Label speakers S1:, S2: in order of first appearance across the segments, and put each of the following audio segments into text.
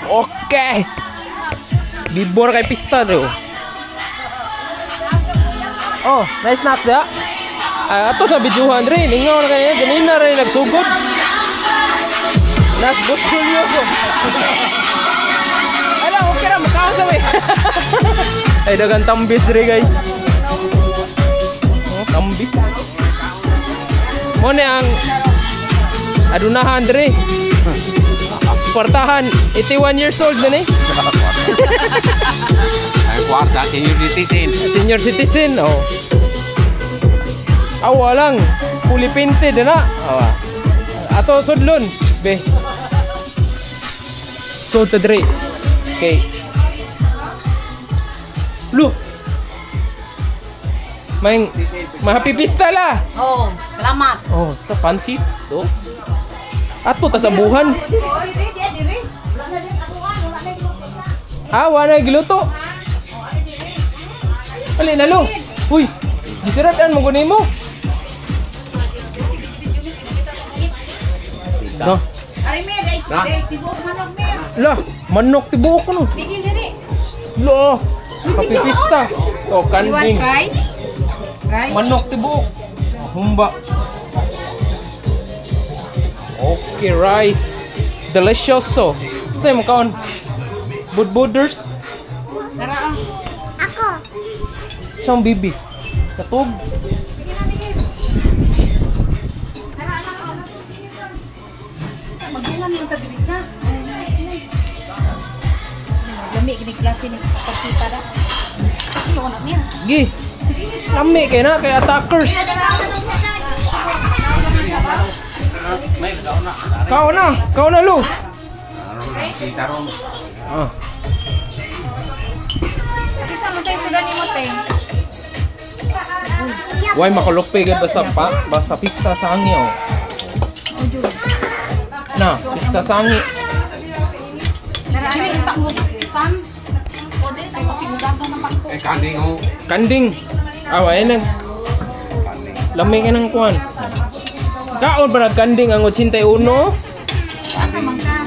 S1: Okay. Bibor kay pista do. Oh, nice snacks da. Ah, ato sa bidyuhan rin. Lingaw na kayo. Ganina rin nagsugod. Nas butsulyo ko. Ala, okay ra makaon sa we. Ay dagan tambis diri, guys. Oh, tambis. Mo ni ang adunahan diri. Kwartahan, 81 years old na ni.
S2: Ang kwarta, senior citizen.
S1: Senior citizen, oh. Awa lang, fully painted na. Awa. Ato sudlon, be. So ta diri. Okay. Lu. May mahappy pista la.
S3: Oh, salamat.
S1: Oh, sa pansit to. Ato ta sa buhan. Ah, wala na giluto. Ali na lo. Uy, gisiratan mo kunin mo. No.
S3: Ari mer, ay tibuok manok mer.
S1: La, manok tibuok no.
S4: Bigil diri.
S1: Lo, happy pista. Oh,
S4: You want
S1: kanding.
S4: rice? Rice?
S1: Manok tibuok. Humba. Okay, rice. Delicioso. Sa'yo mo kaon? Budbuders?
S4: Tara ah.
S1: Siyang bibi. Katog.
S4: Magungan yung tagdiritsa. Lami kini klase ni pagkita ra. Iyo na mir.
S1: Gi. Lami kay na kay attackers. Kao na, kao na lu.
S2: Kita ron.
S1: Ah.
S4: Isa man tayo sudan nimo te.
S1: Why makulokpe gid basta pa, basta pista sangi oh. Na, pista sangi.
S4: Tara ano pa mo san?
S2: Eh, kanding oh.
S1: Kanding. Ah, wala nag lami kay nang kuan. Kaon ba kanding ang 81?
S4: Asa man ka?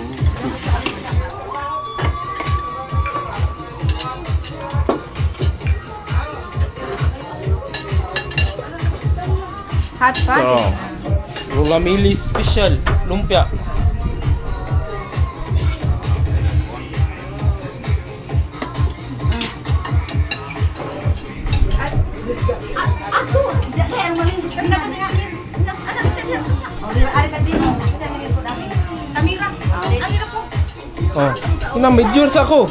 S4: Hot pot?
S1: Oh. Rulamili special lumpia. Oh, ina medyo sa ako.